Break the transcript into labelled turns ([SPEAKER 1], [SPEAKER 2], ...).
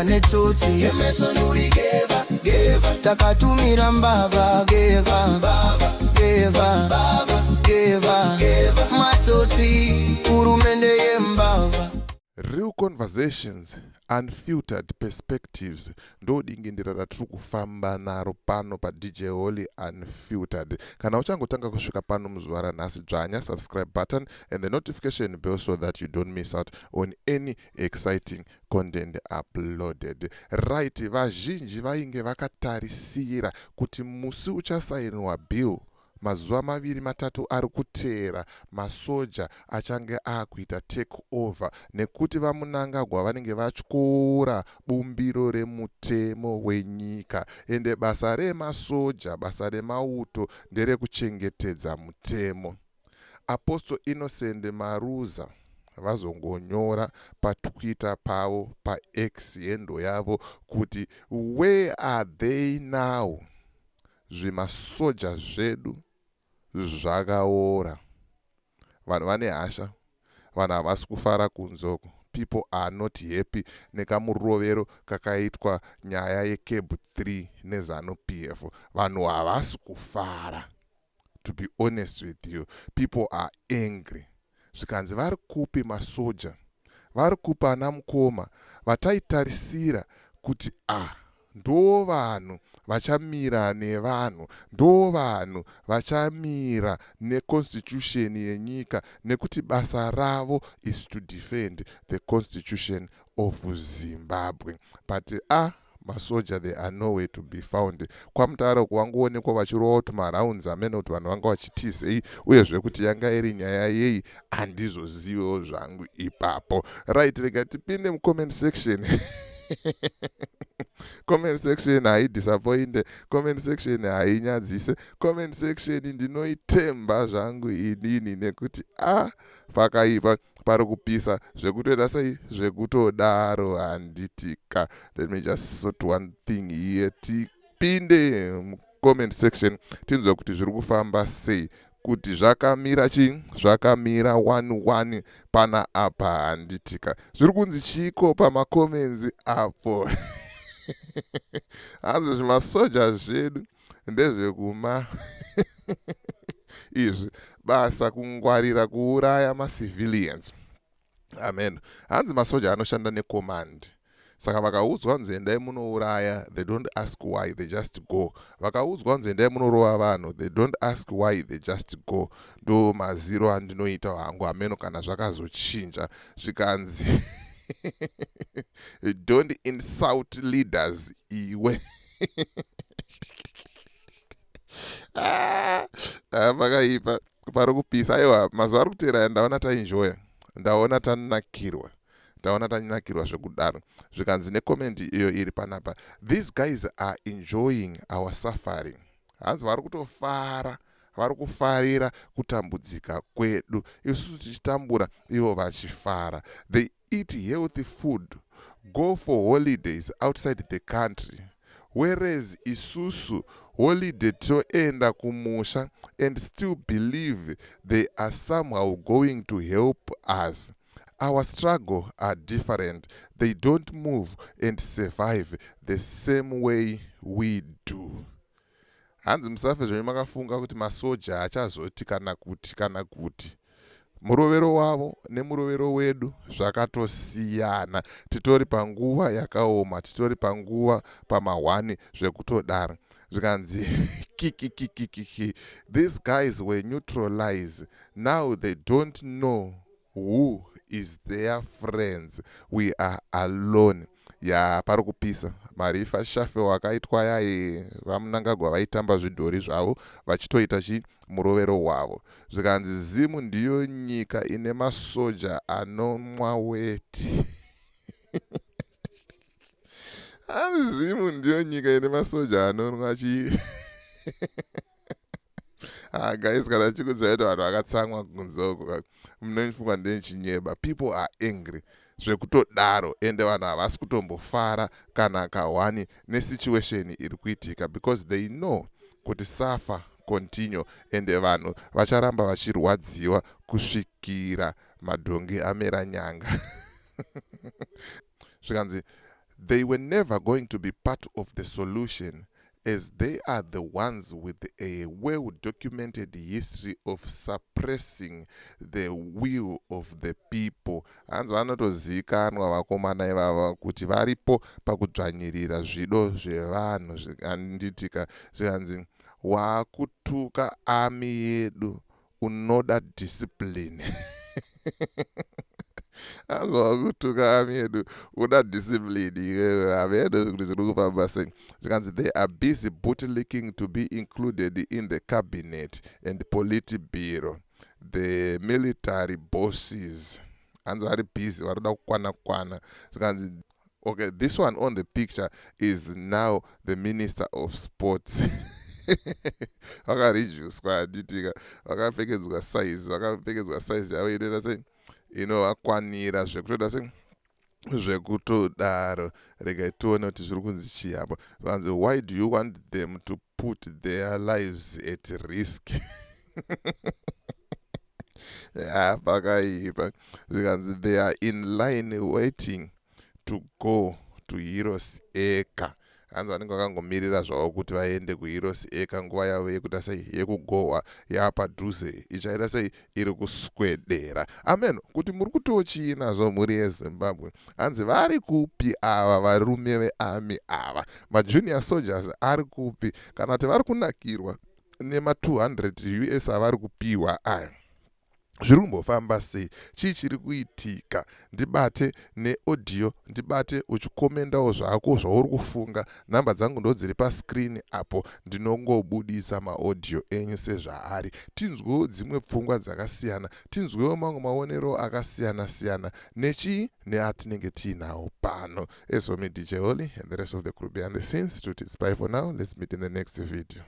[SPEAKER 1] Netsotsi takatumira mbavha, gevha gevha gevha, matsotsi, hurumende yembavha.
[SPEAKER 2] Real conversations, unfiltered perspectives, ndo dingindira ratiri kufamba naro pano paDJ Holy Unfiltered. Kana uchangotanga kusvika pano muzuva ranhasi, dzvanya subscribe button and the notification bell so that you don't miss out on any exciting content uploaded. Right, vazhinji vainge vakatarisira kuti musi uchasainwa bill, mazuva 2 3 ari kuteera, masoja achange aakuita take over, nekuti vaMnangagwa vanenge vatyora bumbiro remutemo wenyika. Ende basa remasoja, basa remauto nderekuchengetedza mutemo. Apostle Innocent Maruza vazongonyora paTwitter pavo, paX handle yavo, kuti, "Where are they now? Zvimasoja zvedu zvakaora." Vanhu vane hasha, vanhu havasi kufara kunzoko. People are not happy nekamurovero kakaitwa nyaya yeCAB 3 neZANU PF. Vanhu havasi kufara. To be honest with you, people are angry. Zvikanzi, vari kupi masoja? Vari kupi ana mukoma vataitarisira kuti a ah, ndo vanhu vachamira nevanhu, ndo vanhu vachamira neconstitution yenyika, nekuti basa ravo is to defend the constitution of Zimbabwe? But a ah, masoja, they are nowhere to be found. KwaMutare kuvangoonekwa vachirova tumarounds amene, kuti vanhu vanga vachitizei, uyezve kuti yanga iri nyaya yei, handizozivewo zvangu ipapo. Right, rega tipinde mucomment section. Comment section haidisappointe, comment section hainyadzise, comment section ndinoitemba zvangu inini, nekuti a ah, pakaipa, pari kupisa zvekutoita sei, zvekutodaro, handitika? Let me just sort one thing here, tipinde mucomment section, tinzwe kuti zviri kufamba sei, kuti zvakamira chii, zvakamira 11 pana apa, handitika? Zviri kunzi chiko pamacomments apo? Hanzi zvimasoja zvedu ndezvekuma izvi, basa kungwarira kuuraya macivilians. Amen. Hanzi masoja anoshanda necommand, saka vakaudzwa nzi endai munouraya, they don't ask why, they just go. Vakaudzwa nzi endai munorova vanhu, they don't ask why, they just go. Ndo maziro andinoita hangu, ameno kana zvakazochinja. Zvikanzi, "Don't insult leaders, iwe." Ah, pakaipa, pari kupisa. Aiwa, mazuva ari kuteera ndaona taenjoya, ndaona tanakirwa, ndaona tanakirwa zvekudaro. Zvikanzi necomment iyo iri panapa, "These guys are enjoying our suffering." Hanzi vari kutofara, vari kufarira kutambudzika kwedu, isusu tichitambura, ivo vachifara. "They eat healthy food, go for holidays outside the country, whereas isusu holiday toenda kumusha, and still believe they are somehow going to help us. Our struggle are different. They don't move and survive the same way we do." Hanzi musafe zvenyu makafunga kuti masoja achazoti kana kuti murovero wavo nemurovero wedu zvakatosiyana. Titori panguva yakaoma, titori panguva pamahwani zvekutodaro. Zvikanzi, "Kikikikikiki, these guys were neutralized. Now they don't know who is their friends. We are alone." Ya, pari kupisa. Mareshuffle wakaitwa yai, vaMnangagwa vaitamba zvidhori zvavo vachitoita chi murovero wavo. Zvikanzi, "Zimu ndiyo nyika ine masoja anomwa weti." Hanzi Zimu ndiyo nyika ine masoja anonwa chi. Ah, guys, kana chikudzai kuti vanhu vakatsamwa kunzoko, munofunga ndechinyeba. People are angry zvekutodaro, ende vanhu havasi kutombofara kana kahwani nesituation iri kuitika, because they know kuti suffer continue, ende vanhu vacharamba vachirwadziwa kusvikira madhongi amera nyanga. Zvikanzi, They were never going to be part of the solution as they are the ones with a well documented history of suppressing the will of the people. Hanzi vanotozivikanwa vakomana ivava kuti varipo pakudzvanyirira zvido zvevanhu. Zvikanditika zvikanzi waakutuka army yedu, unoda discipline. Hanzi wakutuka army yedu, uda discipline iwewe. Havedo kuti zviri kufamba sei. Zvikanzi they are busy bootlicking to be included in the cabinet and politburo, the military bosses. Hanzi vari busy, vari kuda kukwana kwana. Zvikanzi okay, this one on the picture is now the minister of sports. Vakareducwa, handitika? Vakapfekedzwa size, vakapfekedzwa size yavo inoita sei, inovakwanira zvekutoita sei, zvekutodaro. Regai tione kuti zviri kunzi chii apo. Vanzi, "Why do you want them to put their lives at risk?" Ya, pakaipa. Zvikanzi they are in line waiting to go to Heroes Acre. Hanzi vanenge vakangomirira zvavo kuti vaende kuHeroes Acre. Nguva yavo yekuita sei, yekugohwa yapadhuze, ichaita sei, iri kuswedera. Amen. Kuti muri kutiwo chii nazvo, mhuri yeZimbabwe? Hanzi vari kupi ava varume vearmy ava? Majunior soldiers ari kupi? Kana kuti vari kunakirwa nema200 US avari kupiwa aya? Zviri kumbofamba sei? Chii chiri kuitika? Ndibate neaudio, ndibate uchikomendawo zvako zvauri kufunga. Nhamba dzangu ndo dziri pascreen apo. Ndinongobudisa maaudio enyu sezvaari, tinzwewo dzimwe pfungwa dzakasiyana, tinzwewo mamwe maonero akasiyana-siyana nechii neatinenge tiinawo pano. As for me, DJ Holly, and the rest of the crew behind the scenes, to bye for now. Let's meet in the next video.